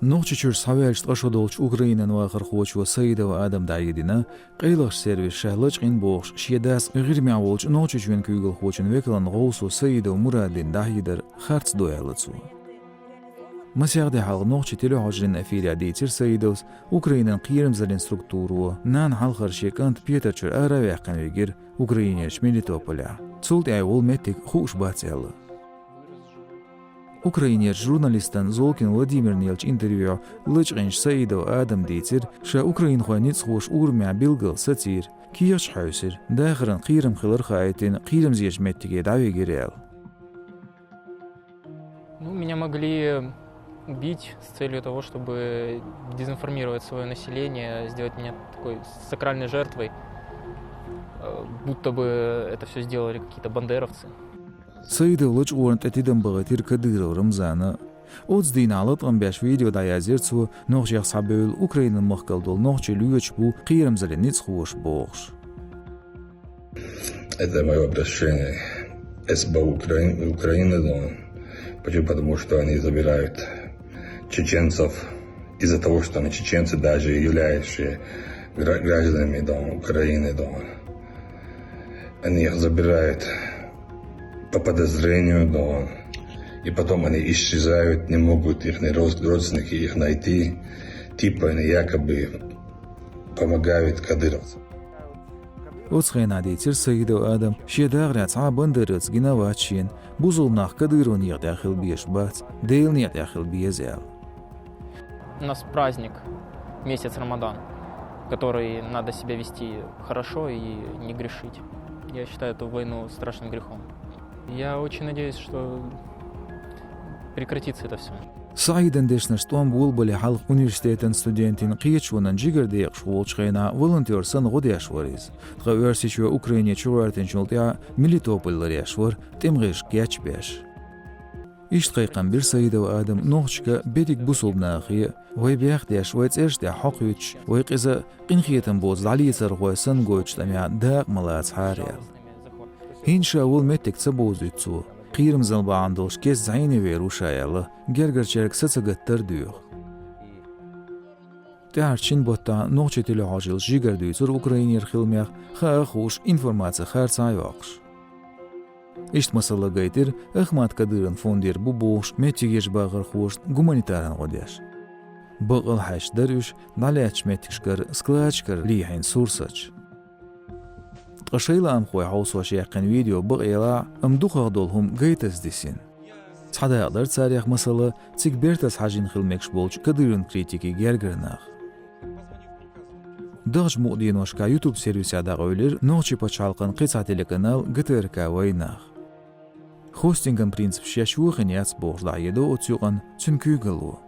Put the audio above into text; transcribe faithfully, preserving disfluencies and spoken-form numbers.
Нохчийчуьра схьаваьлча ткъа шо долчу Украинан вахархочо Саидов Адама дӀахьедина, къайлахчу сервисо ша лачкъийна бохуш, шен дас ГӀирмехь волчу Нохчийчоьнан куьйгалхочун векална гӀовсо Саидов Мурадина дӀахьедар харц ду аьлла цо. Масех де хьалха нохчийн телехьожарийн эфирехь дийцира Саидовс, Украинан кхерамзаллин структуро нанна хьалхара шен кӀант Петарчуьра ара а ваьккхина вигира Украинерчу Мелитополехь. Цул тӀаьхьа волу меттиг хууш бац аьлла. Украинерчу журналистана Золкин Владимирна еллачу интервьюхь лачкъийначу Саидов Адама дийцира, ша украинхойн ницкъахоша урамехь билггал сацийра, кехаташ хьаьвсира, дахаран кхерам хилар хаийтина, кхерамзечу меттиге дӀавигира аьлла. Ну, меня могли убить с целью того, чтобы дезинформировать свое население, сделать меня такой сакральной жертвой, э, будто бы это все сделали какие-то бандеровцы. Саидов лачкъорна тӀе тидам бахийтира Кадыров Рамзана. Оцу дийнахь латкъам беш видео дӀаязйира цо, нохчех схьабевлла Украинан махкал долу нохчий лоьцуш бу кхерамзаллин ницкъахоша бохуш. Это мое обращение СБУ Украины, Украины, да. Почему? Потому что они забирают чеченцев из-за того, что они чеченцы, даже являющие гра- гражданами, да, Украины, да. Они их забирают по подозрению, да. И потом они исчезают, не могут их родственники их найти. Типа они якобы помогают кадыровцам. Оцу хенахь дийцира Саидов Адама, шен дахарехь цхьа а бандеровец гина вац шена, бусалба нах Кадыровн некъа тӀехь хила безаш бац, Делан некъа тӀехь хила беза аьлла. У нас праздник, месяц Рамадан, который надо себя вести хорошо и не грешить. Я считаю эту войну страшным грехом. Я очень надеюсь, что прекратится это все. Саидан дешнаш тӀом болабале хьалха университетан студентийн кхеташонан жигара декъаш волчу хенахь волонтер санна гӀо деш вара иза. Ткъа Оьрсийчоь Украине чугӀоьртинчул тӀаьхьа Мелитополь ларъеш вара, тӀеман гӀирсаш кечбеш. Иштта кхайкхам бира Саидов Адама нохчашка, берриг бусалба нахе, вай бехдеш, вай цӀераш тӀехь хьокхуьйтуш, вай къиза, къинхетам боцу дӀалецархой санна гойтуш тӀамехь дакъа ма лацахьара аьлла. ХӀинца ша волу меттиг ца бовзуьйту цо, кхерамзалла бахьана долуш кеста зӀене вер ву ша аьлла, гергарчаьрга са ца гаттар а доьху. ТӀаьхьарчу шина баттахь нохчийн телехьожаллаш жигара дуьйцура Украинера хиламех, хаа а хууш, информаци харцахь а йоккхуш. Иштта масала гайтира Ахмат Кадыровн фондера бу бохуш меттигерчу бахархошна гуманитаран гӀо деш. Бакъ а хьаьжча дара уьш дӀалаьцначу меттигашкара, складашкара лехьийна сурсаташ. Ткъа шайн лаамхой хьовсош яьккхина видео бакъ елахь а, амма дукхах долу хӀума гайтаза дисина. Цхьа дакъа дара царех масала, цига бертаза хьажийна хила мегаш болчу Кадыровн критикийн гергара нах. Дахча мукъа деношкахь YouTube сервисехь дӀакъевлира нохчийн пачхьалкхан кхин цхьа телеканал ГТРК «Вайнах». Хостинган принципаш шаьш йохийна яц бохуш дӀахьедо оцу юкъанна цуьнан куьйгалло.